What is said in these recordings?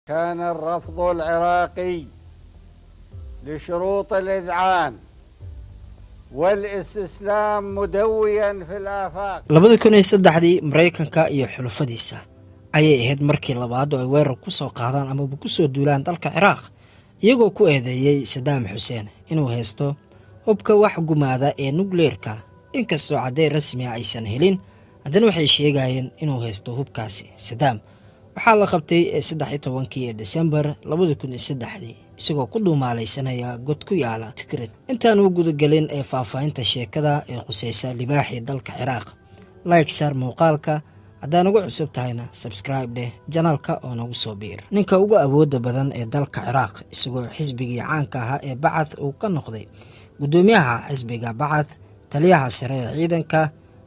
كان الرفض العراقي لشروط الإذعان والاستسلام مدويا في الآفاق. 2003dii Maraykanka iyo xulufadiisa ayay ahayd markii labaad oo ay weerar ku soo qaadaan amaba ku soo duulaan dalka Ciraaq, iyagoo ku eedeeyey Sadaam Xuseen inuu haysto hubka wax gumaada ee nukleerka. Inkastoo caddeyn rasmi ah aysan helin, haddana waxay sheegayeen inuu haysto hubkaasi. Sadaam waxaa la qabtay ee 13kii ee Desembar 2003dii, isagoo ku dhuumaalaysanaya god ku yaala Tikrit. Intaan u gudagelin ee faahfaahinta sheekada ee khuseysa libaaxii dalka Ciraaq, like saar muuqaalka, haddaa nagu cusub tahayna subscribe dheh channelka oo nagu soo biir. Ninka ugu awooda badan ee dalka Ciraaq, isagoo xisbigii caanka ahaa ee Bacath uu ka noqday guddoomiyaha xisbiga Bacath, taliyaha sare ee ciidanka,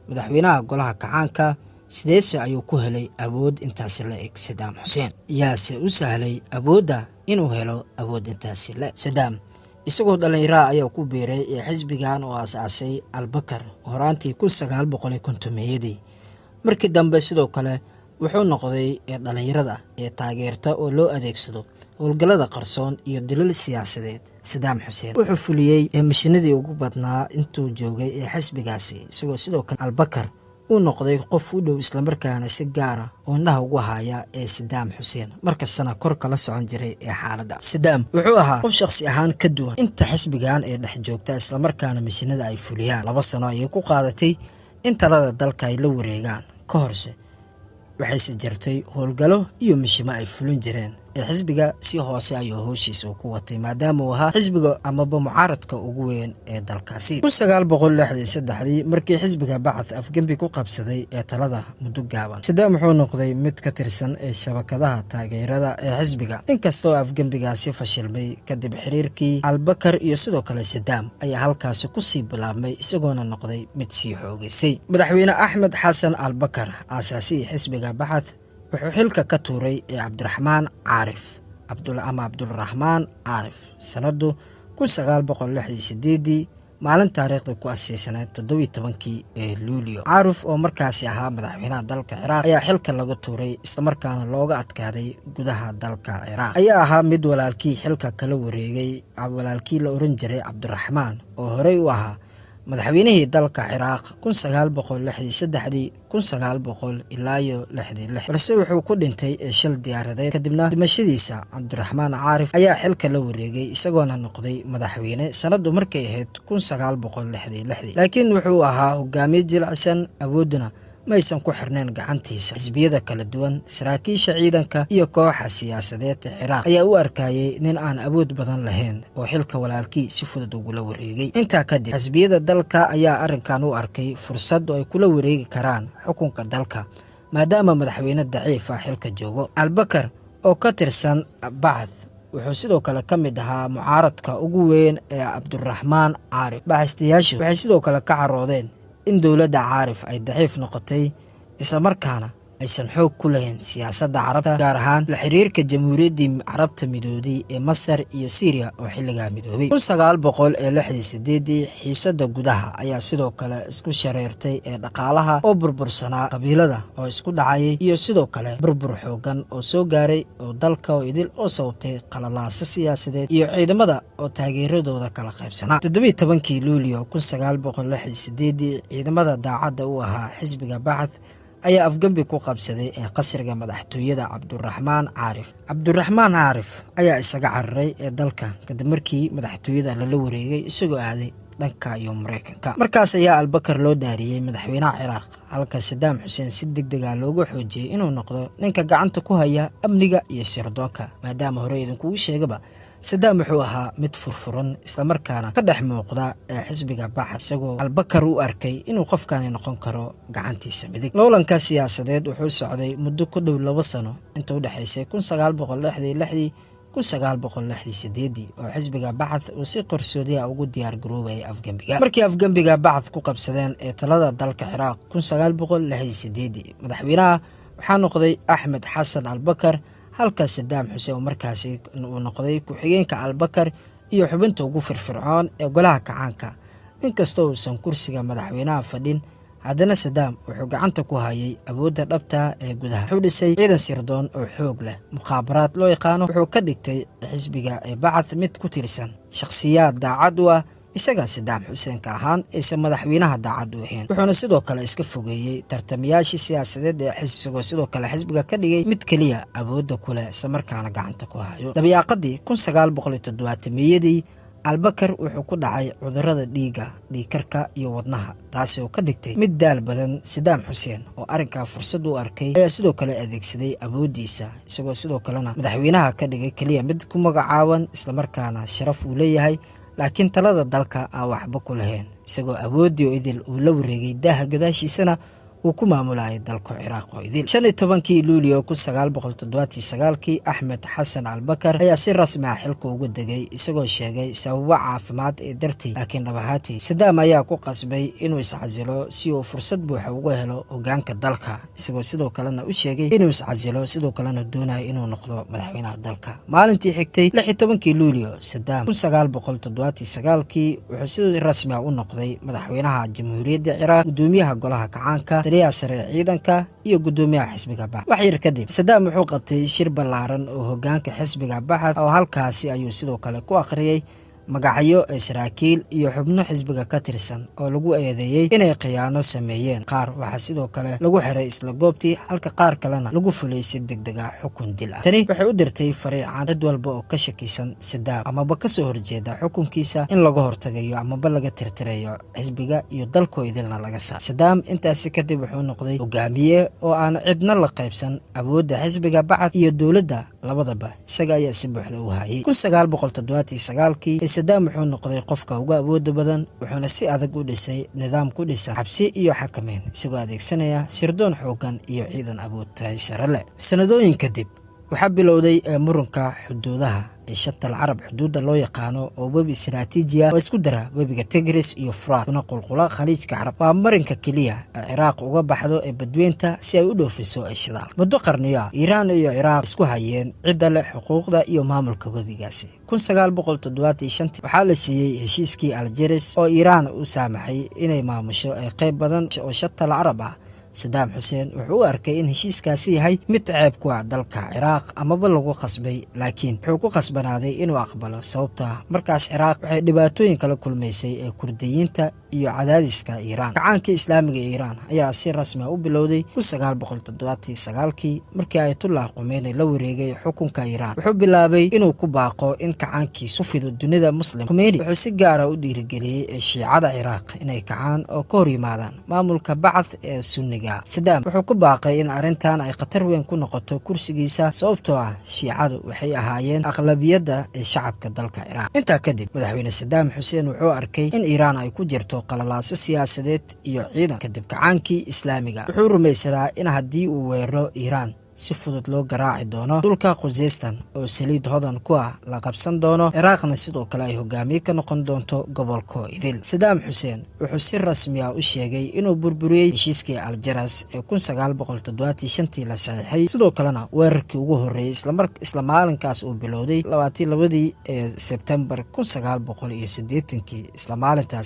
madaxweynaha golaha kacaanka. Sideese ayuu ku helay awood intaasi la eg Sadaam Xuseen? Yaase u sahlay awoodda inuu helo awood intaasi la eg? Sadaam isagoo dhallinyaraha ayaa ku biiray ee xisbigan oo aas-aasay Albakar horaantii 1950-meyadii. Markii dambe sidoo kale wuxuu noqday ee dhallinyarada ee taageerta oo loo adeegsado howlgallada qarsoon iyo dilal siyaasadeed. Sadaam Xuseen wuxuu fuliyey ee mishinadii ugu badnaa intuu joogay ee xisbigaasi, isagoo sidoo kale Albakar uu noqday qof u dhow, islamarkaana si gaara oo indhaha ugu haya ee Sadaam Xuseen, markastana kor kala socon jiray ee xaaladda. Sadaam wuxuu ahaa qof shakhsi ahaan ka duwan inta xisbigan ee dhex joogta, islamarkaana mishinada ay fuliyaan. 2 sano ayay ku qaadatay in talada dalka ay la wareegaan. Ka horse waxayse jirtay howlgallo iyo mishimo ay fulin jireen ee xisbiga. Si hoose ayuu howshiisa ku watay, maadaama uu ahaa xisbiga amaba mucaaradka ugu weyn ee dalkaasi. 1963dii markii xisbiga Bacath afgembi ku qabsaday ee talada muddo gaaban, Sadaam wuxuu noqday mid ka tirsan ee shabakadaha taageerada ee xisbiga. Inkastoo afgembigaasi fashilmay kadib, xiriirkii Albakar iyo sidoo kale Sadaam ayaa halkaasi kusii bilaabmay, isagoona noqday mid sii xoogeysay. Madaxweyne Axmed Xasan Albakar, aasaasihii xisbiga Bacath, wuxuu xilka ka tuuray ee Cabdiraxmaan Caarif ama Cabdulraxmaan Caarif sanadu 1968dii, maalin taariikhda ku aseysanayd 17kii ee Luulyo. Caarif oo markaasi ahaa madaxweynaha dalka Ciraaq ayaa xilka laga tuuray, islamarkaana looga adkaaday gudaha dalka Ciraaq. Ayaa ahaa mid walaalkii xilka kala wareegay, walaalkii la oran jiray Cabdiraxmaan oo horey u ahaa madaxweynihii dalka Ciraaq 1963dii 1900 ilaa iyo 66, balse wuxuu ku dhintay ee shil diyaaradeed. Kadibna dhimashadiisa, Cabdiraxmaan Caarif ayaa xilka la wareegay, isagoona noqday madaxweyne sanadu markay ahayd 1966dii. Laakiin wuxuu ahaa hogaamiye jilicsan, awoodduna maysan ku xirnayn gacantiisa. Xisbiyada kala duwan, saraakiisha ciidanka iyo kooxa siyaasadeed ee Ciraaq ayaa u arkayay nin aan awood badan lahayn oo xilka walaalkii si fudud ugula wareegay. Intaa kadib xisbiyada dalka ayaa arrinkan u arkay fursad oo ay kula wareegi karaan xukunka dalka, maadaama madaxweyne daciif ah xilka joogo. Albakar oo ka tirsan Bacath wuxuu sidoo kale ka mid ahaa mucaaradka ugu weyn ee Cabduraxmaan Caarif. Baaxistayaashu waxay sidoo kale ka caroodeen in dowladda Caarif ay daciif noqotay, islamarkaana aysan xoog ku lahayn siyaasadda Carabta, gaar ahaan la xiriirka Jamhuuriyaddii Carabta Midoobday ee Masar iyo Syriya oo xilligaa midoobay. 1968dii xiisadda gudaha ayaa sidoo kale isku shareertay ee dhaqaalaha oo burbursanaa, qabiilada oo isku dhacayay, iyo sidoo kale burbur xoogan oo soo gaaray oo dalka oo idil, oo sababtay qalalaaso siyaasadeed iyo ciidamada oo taageeradooda kala qaybsanaa. 17kii Luulyo 1968dii ciidamada daacadda u ahaa xisbiga Bacath ayaa afgembi ku qabsaday ee qasriga madaxtooyada Cabduraxmaan Caarif. Cabduraxmaan Caarif ayaa isaga cararay ee dalka kadib markii madaxtooyada lala wareegay, isagoo aaday dhanka iyo Maraykanka. Markaas ayaa Albakar loo dhaariyey madaxweynaha Ciraaq, halka Sadaam Xuseen si deg dega loogu xoojiyey inuu noqdo ninka gacanta ku haya amniga iyo sirdoonka. Maadaama hore idinkugu sheegaba, Sadaam wuxuu ahaa mid furfuran, islamarkaana ka dhex muuqda ee xisbiga Bacath, isagoo Albakar u arkay inuu qofkani noqon karo gacantiisa midig. Loolanka siyaasadeed wuxuu socday muddo ku dhow 2 sano, inta u dhexaysay 1966dii 1968dii, oo xisbiga Bacath uu si qarsoodiya ugu diyaar garoobayay afgembiga. Markii afgembiga Bacath ku qabsadeen ee talada dalka Ciraaq 1968dii, madaxweynaha waxaa noqday Axmed Xasan Albakar, halka Sadaam Xuseen markaasi uu noqday ku-xigeenka Albakar iyo xubinta ugu firfircoon ee golaha kacaanka. Inkastoo uusan kursiga madaxweynaha fadhin, Haddana Sadaam wuxuu gacanta ku hayay awoodda dhabta ee gudaha. Wuxuu dhisay ciidan sirdoon oo xoog leh, mukhaabaraad loo yaqaano. Wuxuu ka dhigtay xisbiga ee Bacath mid ku tirsan shakhsiyaad daacad u ah isaga Sadaam Xuseenka ahaan, aysan madaxweynaha daacad u ahayn. Wuxuuna sidoo kale iska fogeeyey tartamayaashii siyaasadeed ee xisbi, isagoo sidoo kale xisbiga ka dhigay mid keliya awoodda ku leh, islamarkaana gacanta ku hayo. Dabayaaqadii 1970-meyadii, Albakar wuxuu ku dhacay cudurrada dhiigga, dhiigkarka iyo wadnaha, taasi oo ka dhigtay mid daal badan. Sadaam Xuseen oo arrinkaa fursad u arkay ayaa sidoo kale adeegsaday awooddiisa, isagoo sidoo kalena madaxweynaha ka dhigay keliya mid ku magacaaban, islamarkaana sharaf uu leeyahay, laakiin talada dalka aan waxba ku lahayn, isagoo awooddii oo idil uu la wareegay, daaha gadaashiisana uu ku maamulayay dalka Ciraaq oo idil. 15-kii Luulyo 1979-kii, Axmed Xasan Albakar ayaa si rasmi ah xilka uga degay, isagoo sheegay sababo caafimaad ee dartii. Laakiin dhab ahaantii Sadaam ayaa ku qasbay inuu iscasilo si uu fursad buuxa uga helo hogaanka dalka, isagoo sidoo kalena u sheegay inuu iscasilo, sidoo kalena doonayo inuu noqdo madaxweynaha dalka. Maalintii xigtay, 16-kii Luulyo, Sadaam 1979-kii wuxuu si rasmi ah u noqday madaxweynaha Jamhuuriyadda Ciraaq, gudoomiyaha golaha kacaanka, taliyaha sare ee ciidanka iyo gudoomiyaha xisbiga Bacath. Wax yar kadib, Sadaam wuxuu qabtay shir ballaaran oo hogaanka xisbiga Bacath, oo halkaasi ayuu sidoo kale ku akhriyey magacyo ee saraakiil iyo xubno xisbiga ka tirsan oo lagu eedeeyey inay khiyaano sameeyeen. Qaar waxaa sidoo kale lagu xiray isla goobtii, halka qaar kalena lagu fulay si degdeg ah xukun dil ah. Tani waxay u dirtay fariican cid walba oo ka shakisan Sadaam amaba kasoo horjeeda xukunkiisa in laga hortagayo amaba laga tirtirayo xisbiga iyo dalkoo idilna laga saar. Sadaam intaasi kadib wuxuu noqday hogaamiye oo aan cidna la qaybsan. Awoodda xisbiga Bacath iyo dowladda labadaba isaga ayaa si buuxda u hayay. 1979-kii, Sadaam wuxuu noqday qofka ugu awooda badan, wuxuuna si adag u dhisay nidaam ku dhisan xabsi iyo xakameyn, isagoo adeegsanaya sirdoon xoogan iyo ciidan awood tahay sare leh. Sanadooyin kadib waxaa bilowday muranka xuduudaha ee Shatal Carab, xuduudda loo yaqaano, oo webi istaraatiiji ah oo isku dara webiga Tigris iyo Furaat kuna qulqula Khaliijka Carab. Waa marinka keliya ee Ciraaq uga baxdo ee badweynta si ay u dhoofiso ee shidaal. Muddo qarniyo ah, Iiraan iyo Ciraaq isku hayeen cidda leh xuquuqda iyo maamulka webigaasi. 1975-tii waxaa la siiyey heshiiskii Aljeris oo Iiraan u saamaxay inay maamusho ee qayb badan oo Shatal Carab ah. Sadaam Xuseen wuxuu u arkay in heshiiskaasi yahay mid ceeb ku ah dalka Ciraaq amaba lagu qasbay, laakiin wuxuu ku qasbanaaday inuu aqbalo, sababta markaas Ciraaq waxay dhibaatooyin kala kulmaysay ee Kurdiyiinta iyo cadaadiska Iiraan. Kacaankii Islaamiga ee Iiraan ayaa si rasmi ah u bilowday 1979-kii markii Ayatullah Khumeyni la wareegay xukunka Iiraan. Wuxuu bilaabay inuu ku baaqo in kacaankiisu ku fido dunida Muslim. Khumeyni wuxuu si gaara u dhiirigeliyey shiicada Ciraaq inay kacaan oo ka hor yimaadaan maamulka Bacath ee Sunniga. Sadaam wuxuu ku baaqay in arrintan ay khatar weyn ku noqoto kursigiisa, sababtoo ah shiicadu waxay ahaayeen aqlabiyadda ee shacabka dalka Ciraaq. Intaa kadib, madaxweyne Sadaam Xuseen wuxuu arkay in Iiraan ay ku jirto qalalaaso siyaasadeed iyo ciidan kadib kacaankii Islaamiga. Wuxuu rumaysanaa in haddii uu weeraro Iiraan, si fudud loo garaaci doono dhulka Khuzestan oo saliid hodan ku ah la qabsan doono, Ciraaqna sidoo kale ay hogaamiye ka noqon doonto gobolka idil. Sadaam Xuseen wuxuu si rasmi ah u sheegay inuu burburiyey heshiiskii Aljeras ee 1975-tii la saxiixay, sidoo kalena weerarkii ugu horreeyey isla maalinkaas uu bilowday, 22-dii ee Sebtembar 1980-kii.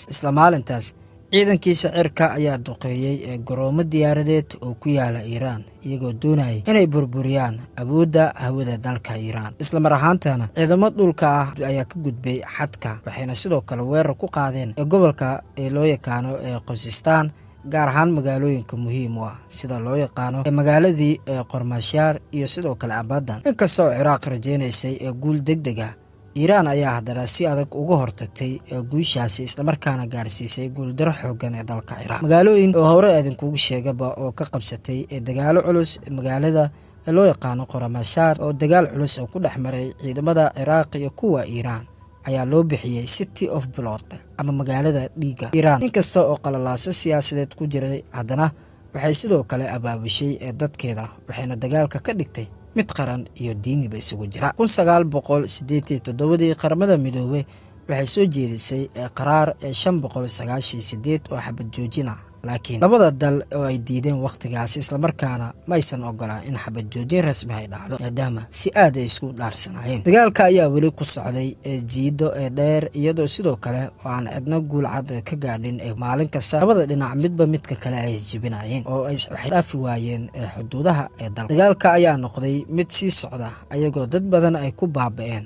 Isla maalintaas ciidankiisa cirka ayaa duqeeyey ee garoomo diyaaradeed oo ku yaala Iiraan, iyagoo doonayay inay burburiyaan awoodda hawada dalka Iiraan. Isla mar ahaantana ciidamo dhulka ah ayaa ka gudbay xadka, waxayna sidoo kale weerar ku qaadeen ee gobolka ee loo yaqaano ee Khuzestan, gaar ahaan magaalooyinka muhiim u ah sida loo yaqaano ee magaaladii ee Qormashaar iyo sidoo kale Abadan. Inkastoo Ciraaq rajaynaysay ee guul deg deg ah, Iiraan ayaa haddana si adag uga hortagtay guushaasi, islamarkaana gaarsiisay guuldaro xoogan ee dalka Ciraaq. Magaalooyin oo hore idinkugu sheegaba oo ka qabsatay ee dagaalo culus, magaalada ee loo yaqaano Qoramashaar oo dagaal culus oo ku dhex maray ciidamada Ciraaq iyo kuwa Iiraan ayaa loo bixiyey City of Blood ama magaalada dhiigga. Iiraan inkasta oo qalalaaso siyaasadeed ku jiray, haddana waxay sidoo kale abaabushay ee dadkeeda, waxayna dagaalka ka dhigtay mid qaran iyo diiniba isugu jira. 1987-dii, Qaramada Midoobey waxay soo jeedisay qaraar ee 598 oo xabad joojina. Laakiin labada dal oo ay diideen wakhtigaasi, islamarkaana maysan ogolaan in xabad joojin rasmi ay dhacdo, maadaama si aad ay isku dhaarsanaayeen. Dagaalka ayaa weli ku socday ee jiido ee dheer, iyadoo sidoo kale oo aan cidno guulcad ka gaadhin ee maalin kasta labada dhinac midba midka kale ay isjebinayeen oo ay waxay dhaafi waayeen ee xuduudaha ee dalka. Dagaalka ayaa noqday mid sii socda, ayagoo dad badan ay ku baaba'een.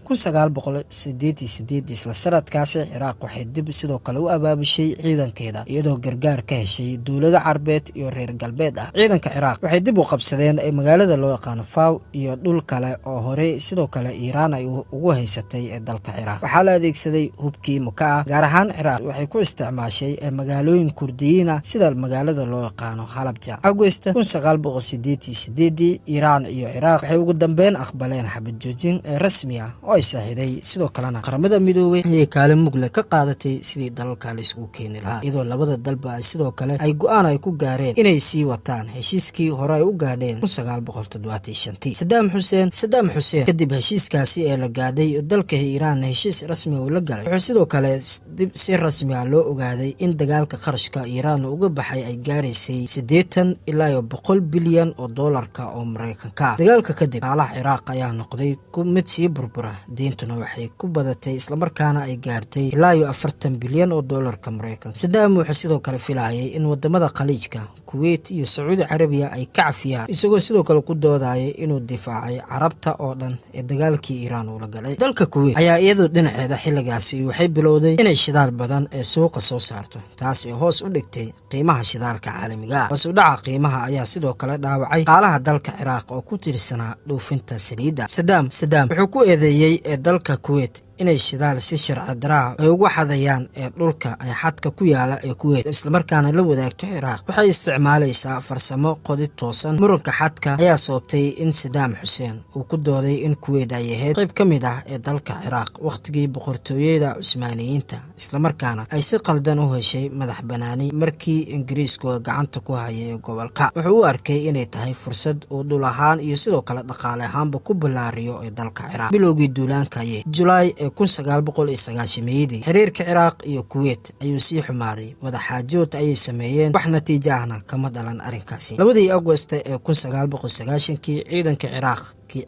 1988, isla sanadkaasi, Ciraaq waxay dib sidoo kale u abaabushay ciidankeeda, iyadoo gargaar ka heshay dowlado Carbeed iyo reer Galbeed ah. Ciidanka Ciraaq waxay dib u qabsadeen ee magaalada loo yaqaano Faw iyo dhul kale oo horey sidoo kale Iiraan ay ugu haysatay ee dalka Ciraaq. Waxaa la adeegsaday hubkii muka ah, gaar ahaan Ciraaq waxay ku isticmaashay ee magaalooyin Kurdiyiin ah sida magaalada loo yaqaano Halabja. Agost 1988, Iiraan iyo Ciraaq waxay ugu dambeyn aqbaleen xabad joojin ee rasmi ah oo ay saaxiiday. Sidoo kalena Qaramada Midoobay ayay kaalin mugle ka qaadatay sidii dalalka la isugu keeni lahaa, iyadoo labada dalba ay sidoo kale ay go-aan ay ku gaareen inay sii wataan heshiiskii hore ay u gaadheen 1975-tii. Sadaam Xuseen kadib heshiiskaasi ee la gaadhay, dalka Iiraan heshiis rasmi uu la galay, wuxuu sidoo kale dib si rasmi ah loo ogaaday in dagaalka qarashka Iiraan uga baxay ay gaaraysay 80 ilaa iyo 100 bilyan oo doolarka oo Maraykanka ah. Dagaalka kadib dhaqaalaha Ciraaq ayaa noqday mid sii burbura, deyntuna waxay ku badatay islamarkaana ay gaartay ilaa iyo 40 bilyan oo doolarka Maraykanka. Sadaam wuxuu sidoo kale filayay in wadamada Khaliijka, Kuweyt iyo Sacuudi Carabiya ay ka cafiyaan, isagoo sidoo kale ku doodayay inuu difaacay Carabta oo dhan ee dagaalkii Iiraan uula galay. Dalka Kuweyt ayaa iyadu dhinaceeda xilligaasi waxay bilowday inay shidaal badan ee suuqa soo saarto, taasi oo hoos u dhigtay qiimaha shidaalka caalamiga ah. Hoos u dhaca qiimaha ayaa sidoo kale dhaawacay dhaqaalaha dalka Ciraaq oo ku tiirsanaa dhoofinta saliidda. Sadaam wuxuu ku eedeeyey ee dalka Kuweyt inay shidaal si sharci daraa ay ugu xadayaan ee dhulka ay xadka ku yaala ee Kuweyt islamarkaana la wadaagto Ciraaq. Waxay isticmaalaysaa farsamo qodid toosan. Muranka xadka ayaa sababtay in Sadaam Xuseen uu ku dooday in Kuweyt ay ahayd qayb ka mid ah ee dalka Ciraaq wakhtigii Boqortooyada Cusmaaniyiinta, islamarkaana ay si qaldan u heshay madax banaani markii Ingiriisku gacanta ku hayay ee gobolka. Wuxuu u arkay inay tahay fursad uu dhul ahaan iyo sidoo kale dhaqaale ahaanba ku ballaariyo ee dalka Ciraaq. Bilowgii duulaankaye Julaay ee 1990-yadii, xiriirka Ciraaq iyo Kuweyt ayuu sii xumaaday. Wadaxaajood ayay sameeyeen, wax natiijo ahna kama dhalan arrinkaasi. 2-dii Agost ee 1990-kii, ciidanka Ciraaq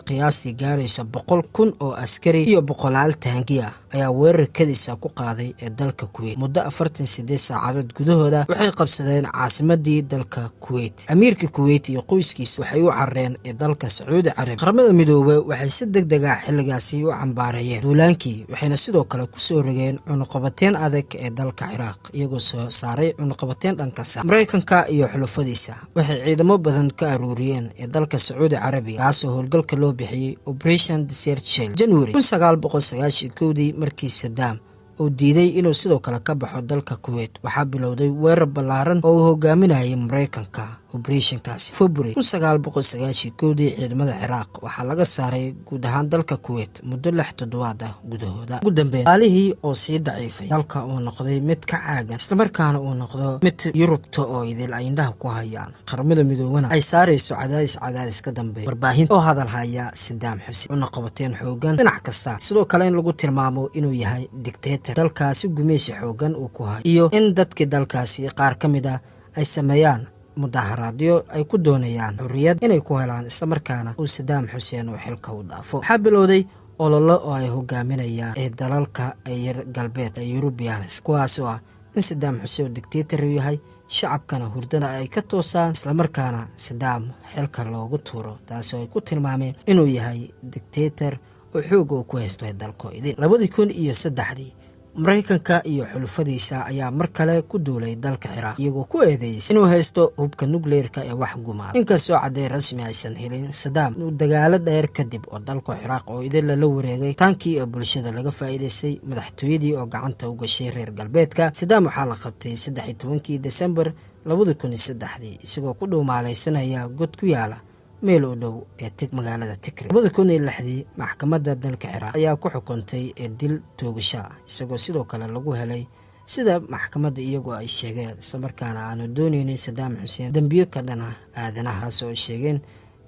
qiyaastii gaaraysa 100,000 oo askari iyo boqolaal taangi ah ayaa weerar kadisa ku qaaday ee dalka Kuweyt. Muddo 48 saacadood gudahooda waxay qabsadeen caasimadii dalka Kuweyt. Amiirka Kuweyt iyo qoyskiisa waxay u carareen ee dalka Sacuudi Carabi. Qaramada Midoobey waxay si deg deg ah xilligaasi u cambaareeyeen duulaankii, waxayna sidoo kale kusoo rogeen cunuqabateyn adag ee dalka Ciraaq, iyagoo soo saaray cunuqabateyn dhankasta. Maraykanka iyo xulufadiisa waxay ciidamo badan ka aruuriyeen ee dalka Sacuudi Carabiga, kaasoo howlgalka loo bixiyey Operation Desert Shield. January 1991-dii, markii Sadaam uu diiday inuu sidoo kale ka baxo dalka Kuweyt, waxaa bilowday weerar ballaaran oo uu hogaaminayay Maraykanka, operationkaasi. February 1991-dii, ciidamada Ciraaq waxaa laga saaray guud ahaan dalka Kuweyt muddo 6 toddobaad ah gudahooda. Ugu dambeyn, dhaqaalihii oo sii daciifay, dalka uu noqday mid ka caagan, islamarkaana uu noqdo mid Yurubta oo idil ay indhaha ku hayaan, Qaramada Midoobana ay saarayso cadaadis cadaadis ka dambeeya, warbaahinta oo hadal haya Sadaam Xuseen, cunaqabateen xoogan dhinac kasta, sidoo kale in lagu tilmaamo inuu yahay dictator dalkaasi gumeysi xoogan uu ku hayo, iyo in dadkii dalkaasi qaar ka mid ah ay sameeyaan mudaharaadyo ay ku doonayaan xorriyad inay ku helaan, islamarkaana uu Sadaam Xuseen uu xilka u dhaafo, waxaa bilowday ololo oo ay hogaaminayaan ee dalalka yar galbeed ee Europeans, kuwaas oo ah in Sadaam Xuseen uu dictator u yahay, shacabkana hurdada ay ka toosaan, islamarkaana Sadaam xilka loogu tuuro, taasoo ay ku tilmaameen inuu yahay dictator oo xooga uu ku haysto dalkoodii. 2003-dii, Maraykanka iyo xulufadiisa ayaa mar kale ku duulay dalka Ciraaq, iyagoo ku eedeeyey inuu haysto hubka nukleerka ee wax gumaada, inkastoo caddeyn rasmi aysan helin. Sadaam dagaalo dheer kadib oo dalka Ciraaq oo idin lala wareegay, taankii oo bulshada laga faa'iidaystay, madaxtooyadii oo gacanta u gashay reer galbeedka, Sadaam waxaa la qabtay 13-kii Desembar 2003-dii, isagoo ku dhuumaalaysanaya god ku yaala meel u dhow ee magaalada Tikrit. 2006-dii, maxkamadda dalka Ciraaq ayaa ku xukuntay ee dil toogasho ah, isagoo sidoo kale lagu helay, sida maxkamadda iyagoo ay sheegeen, islamarkaana aanu dooneynin Sadaam Xuseen dembiyo ka dhan ah aadanahaas, oo ay sheegeen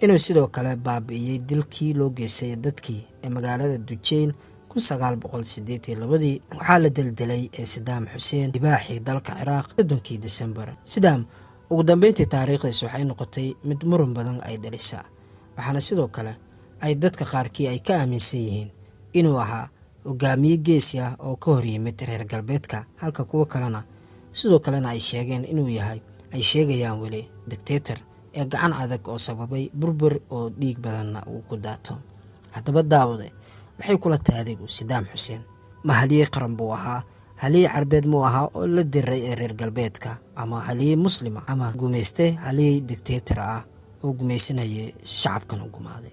inuu sidoo kale baabi'iyey dilkii loo geystay dadkii ee magaalada Dujail. 1982-dii. Waxaa la deldelay ee Sadaam Xuseen, libaaxii dalka Ciraaq, 30-kii Disembar. Sadaam ugu dambeyntii taariikhdiis waxay noqotay mid muran badan ay dhalisa, waxaana sidoo kale ay dadka qaarkii ay ka aaminsan yihiin inuu ahaa hogaamiye geesi ah oo ka hor yimid reer galbeedka, halka kuwo kalena sidoo kalena ay sheegeen inuu yahay, ay sheegayaan weli, dictator ee gacan adag oo sababay burbur oo dhiig badanna uu ku daato. Haddaba daawade, waxay kula tahay adigu, Sadaam Xuseen ma haliyey qaran buu ahaa? Haliyey Carbeed muu ahaa oo la diray ee reer galbeedka, ama haliyey Muslima, ama gumayste, haliyey dictator ah oo gumaysanayay shacabkan u gumaaday?